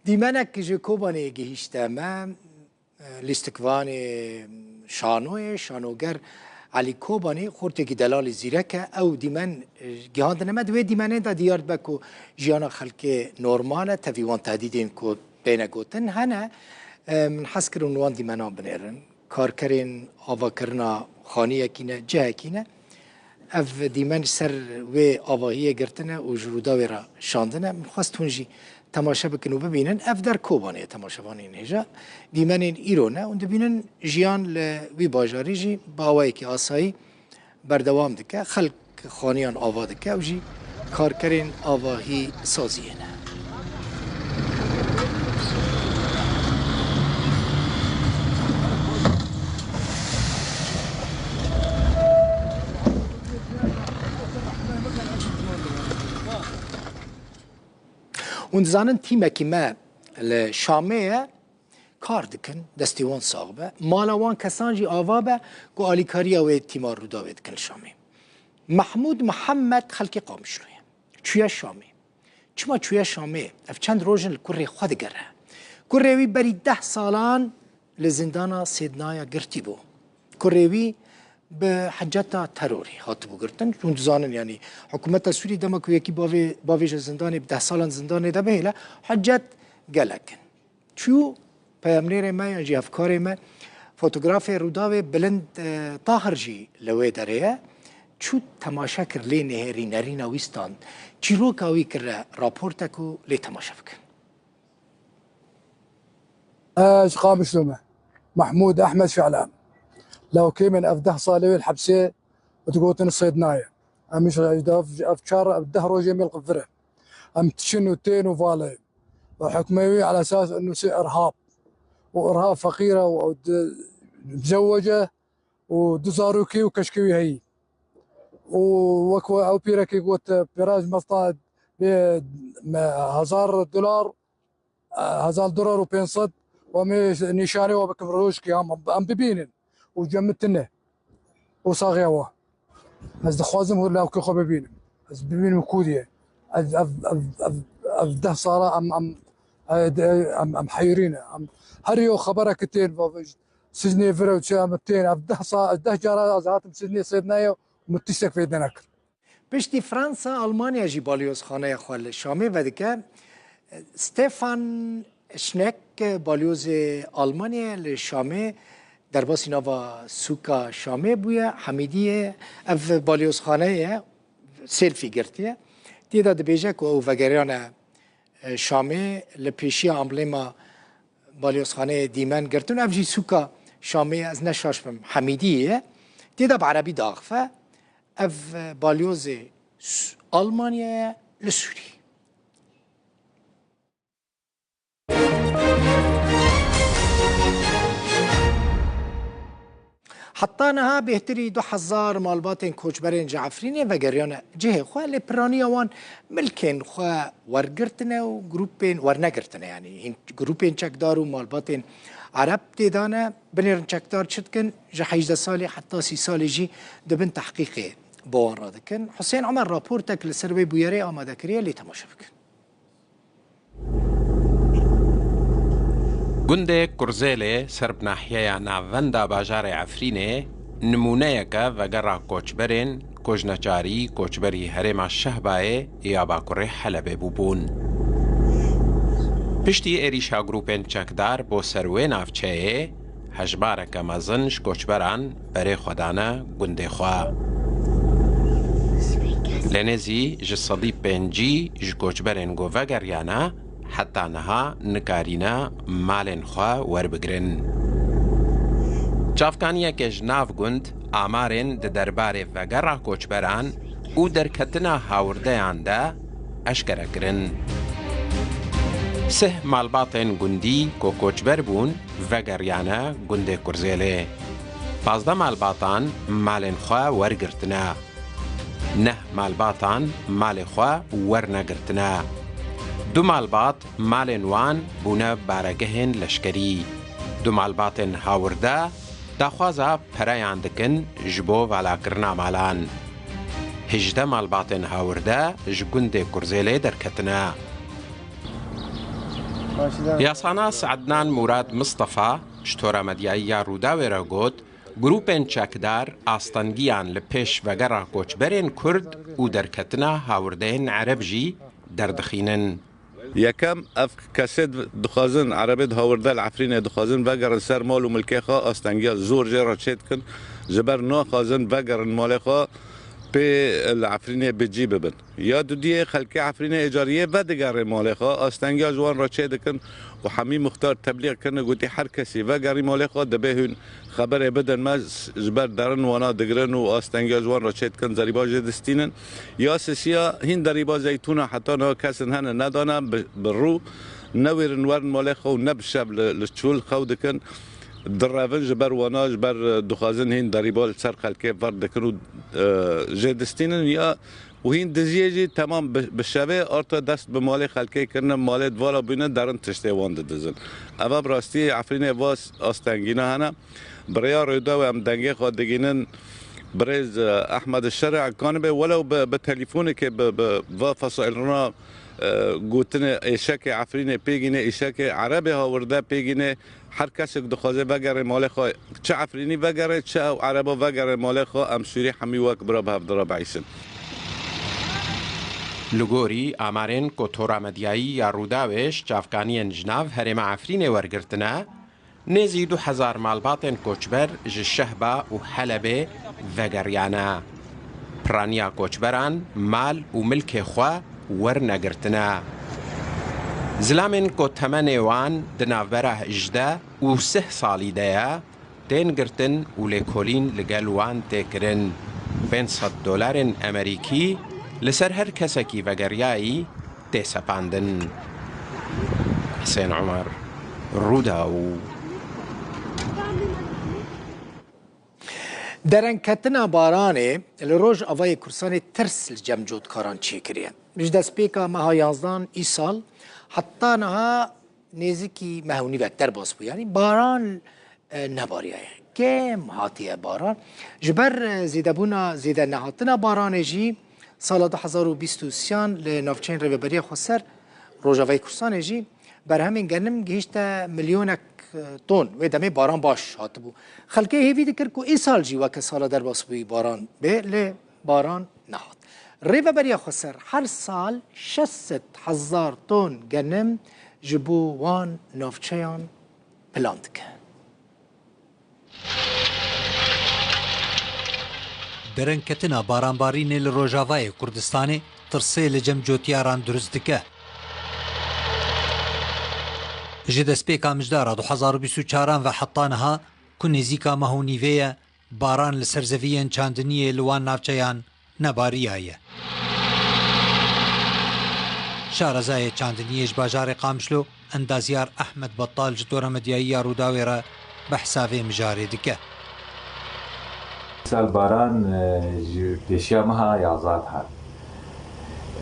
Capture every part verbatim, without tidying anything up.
Dîmenek ji Kobanê gihîşte me, lîstikvanê şanoyê, şanoger Elî Kobanî, xortêkî delalî zîrek e. Ew dîmen gihandine me, di wê dîmenê de diyar dibe ku jiyana xelkê normal e, tevî wan tehdîdên ku têne gotin hene. Min hez kir hûn wan dîmenan binêrin. Karkerên avakirina xaniyekî ne, cihekî ne. Ev dîmen ji ser wê avahiyê girtine û ji Rûdawê re şandine. Min xwest hûn jî temaşe bikin û bibînin. Ev der Kobanê ye, temaşevanên hêja. Dîmenên îro ne. Hûn dibînin jiyan li wî bajarî jî bi awayekî asayî berdewam dike. Xelk xaniyan ava dike, ew jî karkerên avahî saziyê ne. Hûn dizanin tîmekî me li Şamê ye, kar dikin, destê wan sax be. Mala wan kesan jî ava be ku alîkariya wê tîma Rûdawê dikin li Şamê. Mehmûd Mihemed xelkê Qamişlo ye. Çûye Şamê. Çima çûye Şamê? Ev çend roj in li kurê xwe digere. Kurê wî berî deh salan li zindana Sêdnaya girtî bû. Kurê wî bi hiceta terorê hatibû girtin. Hûn dizanin, yanî hikûmeta Sûrî dema ku yekî bavê, bavêje zindanê, bi deh salan zindanê de bihêle, hicet gelek in. Çû peyamnêrê me yan jî hevkarê me, fotografê Rûdawê Bilind, e, Tahir jî li wê derê ye. Çû temaşe kir, lê nihêrî, nerîna wî stand. Çîroka wî kire raportek û lê temaşe bikin. Ez Qamişlo me. Mehmûd Ehmed Şalan. Lewkê min ev deh salê wê li hepsê digotin Sêdnayê. Em ji ev, ev çar, ev deh rojê me li vir e. Em diçin û tên û valê. Û hukmê wî ala esas nûsî irhab. Û irhab feqîr e û ew di, mizewwec e û du zarokî û keşkê wî heyî. Û wek we ew pîrekî got, pêra ji me sta bê me hezar dolar, hezar dolar û pênc sed, we me nîşanê we bikim rojkî, em, em bibînin û cem min tune. Û saxiya we. Ez dixwazim hûr lawkê xwe bibînim. Ez bibînim ku diye. Ev, ev, ev, ev, ev deh sala em, em, em, em, em heyirî ne. Em, her yo xebereke tên, va, Sîznê vir ew çi em tên. Ev deh sa-, ez deh cara ez hatim Sîznê Sêdnayê û min tiştek fêde nekir. Piştî Fransa, Almanya jî balyozxaneya xwe li Şamê vedike. Stefan Schneck, balyozê Almanyayê li Şamê, derbasî nava sûka Şamê bûye, Hemîdiyê. Ev balyozxaneyê ye, selfie girtiye. Tê de dibêje ku ew vegeriyane, e, Şamê, li pêşiya amblêma balyozxaneyê dîmen girtin. Ev jî sûka Şamê ye, ez ne şaş bim, Hemîdiyê ye. Tê de bi erebî diaxife. Ev, e, balyozê Almanyayê li Sûrî. Heta niha bêhtirî du hezar malbatên koçberên ji Efrînê vegeriyane cihê xwe, lê piraniya wan milkên xwe wergirtine û grûpên wernegirtine, yanî hîn grûpên çekdar û malbatên Ereb tê de ne. Binêrin çekdar çi dikin? Ji hejdeh salî heta sî salî jî di bin tehqîqê bi wan re dikin. Husên Omer raportek li ser wê bûyerê amade kiriye, lê temaşe bikin. Gundê Kurzêlê ser bi nahiyeya navenda bajarê Efrînê nimûneyeke vegera koçberên ku ji neçarî koçberî herêma Şehbayê ya Bakurê Helebê bûbûn. Piştî êrîşa grûpên çekdar bo ser wê navçeyê, hejmareke mezin ji koçberan berê xwe dane gundê xwe. Lê nêzî ji sedî pêncî ji koçberên ku vegeriyane, heta niha nikarîne malên xwe werbigirin. Çavkaniyeke ji nav gund amarên di derbarê vegera koçberan û derketina hawirdeyan de eşkere kirin. Sih malbatên gundî ku koçber bûn, vegeriyane gundê Kurzêlê. Pazdeh malbatan malên xwe wergirtine. Neh malbatan malê xwe wernegirtine. Du malbat malên wan bûne baregehên leşkerî. Du malbatên hawirde daxwaza pereyan dikin ji bo valakirina malan. Hejdeh malbatên hawirde ji gundê Kurzêlê derketine. Yasanas Ednan Murad Mistefa ji Tora Medyayî ya Rûdawê re got, grûpên çekdar astengiyan li pêş vegera koçberên Kurd û derketina hawirdeyên Ereb jî derdixînin. Yekem, ev kesê di-, dixwazin, Erebê di hawirde li Efrînê dixwazin vegerin ser mal û milkê xwe, astengiya zor jê re çê dikin, ji ber naxwazin vegerin malê xwe pê li Efrînê bi cî bibin. Ya dudiyê, xelkê Efrînê êcariyê vedigere malê xwe, astengiya ji wan re çê dikin û hemî muxtar teblîx kirine, gotî, her kesî vegerî malê xwe, divê hûn xeberê bidin me, ji ber derin wana digirin û astengiya ji wan re çê dikin, zerîba jê distînin. Ya sisiya hîn derîba zeytûna heta niha kesin hene nedane bi, bi rû, newêrin werin malê xwe û ne bi şev li, li çûl xew dikin, direvin ji ber wana, ji ber, e, dixwazin hîn derîba li ser xelkê ver dikin û, e, jê distînin ya û hîn diziyê jî temam bi, bi şevê arta dest bi malê xelkê kirine, malê di vala bûne, derin tiştê wan didizin. Eva bi rastî Efrînê va s-, astengîna hene. Bi rêya Rûdawê em dengê xwe digînin birêz, e, Ehmed Şerê, kanibê welew bi, bi telîfonekê bi, bi va fesaîlrina, e, gotinê êşekê Efrînê pêgînê, êşekê Erebê hawirde pêgînê, her kesek dixwaze vegerê malê xwe, çi Efrînî vegerê, çi ew Ereba vegerê malê xwe, em Sûrî hemî wek bira bi hev dira bihîsin. Li gorî amarên ku Tora Medyayî ya Rûdawê ji çavkaniyên ji nav herêma Efrînê wergirtine, nêzî du hezar malbatên koçber ji Şehba û Helebê vegeriyane. Piraniya koçberan mal û milkê xwe werne girtine. Zilamên ku temenê wan di navbera hejdeh û sih salî de ye, tên girtin û lêkolîn li gel wan tê kirin. Pênc sed dolarên Emerîkî li ser her kesekî vegeriyayî tê sepandin. Hisên Omer, Rûdaw. Derengketina baranê li Rojavayê Kurdistanê tirs li cem cotkaran çêkiriye. Ji destpêka meha yazdan îsal heta niha nêzîkî meh û nîvek derbas bû. Yanî baran, e, nebariyaye. Kêm hatiye baran. Ji ber, e, zêdebûna, zêde nehatina baranê jî sala du hezar û bîst û sêyan li navçeyên Rêveberiya Xweser Rojavayê Kurdistanê jî berhemên genim gihîşte milyonek, e, ton. Wê demê baran baş hatibû. Xelkê hêvî dikir ku îsal jî weke sala derbas bûyî baran bê, lê baran nehat. Rêveberiya Xweser her sal şeş sed hezar ton genim ji bo wan navçeyan plan dike. Derengketina baranbarînê li Rojavayê Kurdistanê tirsê li cem cotiyaran dirust dike. Ji destpêka mijdara du hezar û bîst û çaran ve heta niha ku nêzîka meh û nîvê ye, baran li ser zeviyên çandiniyê li wan navçeyan nebariyaye. Şarezayê çandiniyê ji bajarê Qamişlo, endazyar Ehmed Battal ji Tora Medyayî ya Rûdawê re behsa vê mijarê dike. Sal baran, e, ji pêşiya meha yazad hat.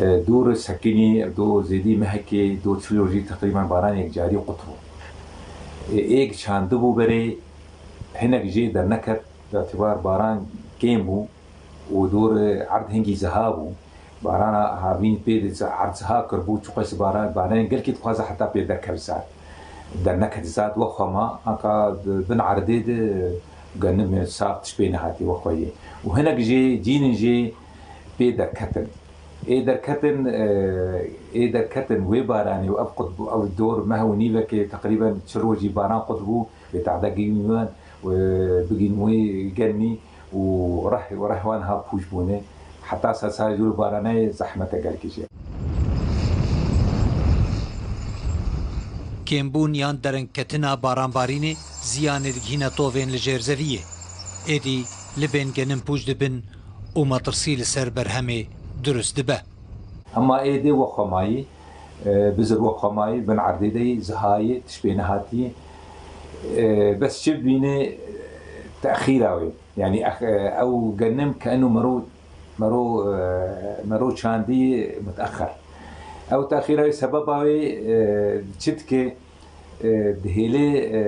E, dûr sekinî, do zêdî mehekê, do çilo jî teqrîben baran yekcarî qut bû. E, êk çandibû berê, hinek jê derneket, bi îtibar baran kêm bû û dor erd hingî ziha bû. Barana havîn pê di erd ziha kiribû, çiqas baran, baranên gelkî dixwaze heta pê derkeve zad. Derneket zad, wexwe ma, anka di bin erdê de genim saf tişt pê nehatî wexwe yê. Û hinek jê, cînin jê pê derketin. Ê derketin, e, ê derketin wê baranê û ev qutb, ev dor meh û nîvekê teqrîben çi rojî baran qut bû, wê tade gihîn wan, e, bigihîn wê germî û reh, reh wan ha pûç bûne. Heta sed salê jûr baranê zehmete gelkî jê. Kêmbûn yan derengketina baranbarînê ziyanê digihîne tovên li jêr zeviyê. Êdî libên genim pûç dibin û metirsî li ser berhemê dirust dibe. Hema êdê wexwe mayî, e, bizir wexwe mayî, bin erdê de yî, zihayê, tişt pê nehatî. E, bes çi bibîne, e, texîra wê. Yanî ex-, e, ew genim ke eno mero, mero, e, mero çandî mutexer. Ew texîra wê sebeba wê, e, çi dike? E, dihêlê, e,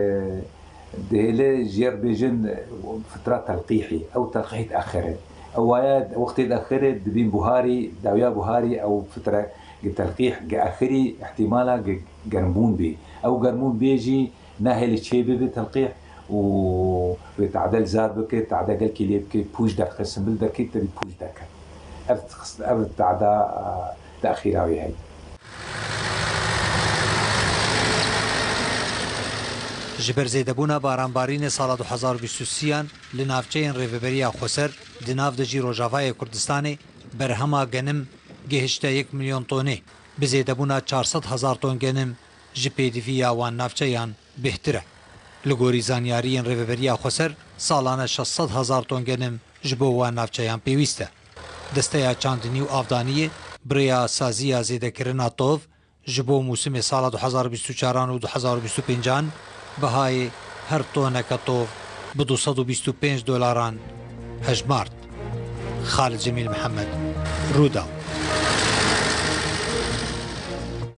dihêlê jêr bêjin, e, fitra telqîhî. Ew telqîh diexire. Ew waya wextê diexire dibîn buharî, dawiya buharî ew fitra gi telqîh giexirî, îhtîmala gi, Germbûn bê. Ew germbûn bê jî nahêle çê bibe telqîh û wê tade li zar bike, tade gelkî lê bike, pûj derxe, simbil derke, tevî pûj derke. Ev, ev tada, e, texîra wê heye. Ji ber zêdebûna baranbarînê sala du hezar bîst û sêyan li navçeyên Rêveberiya Xweser, di nav de jî Rojavayê Kurdistanê, berhema genim gihişte yek milyon tonê. Bi zêdebûna çar sed hezar ton genim ji pêdiviya wan navçeyan bêhtir e. Li gorî zanyariyên Rêveberiya Xweser, salane şeş sed hezar ton genim ji bo wan navçeyan pêwîst e. Desteya Çandinî û Avdaniyê bi rêya saziya zêdekirina tov ji bo mûsimê sala du hezar bîst û çaran û du hezar bîst û pêncan bihayê her toneke tov bi du sed û bîst û pênc dolaran hejmart. Xalid Cemîl Mihemed, Rûdaw.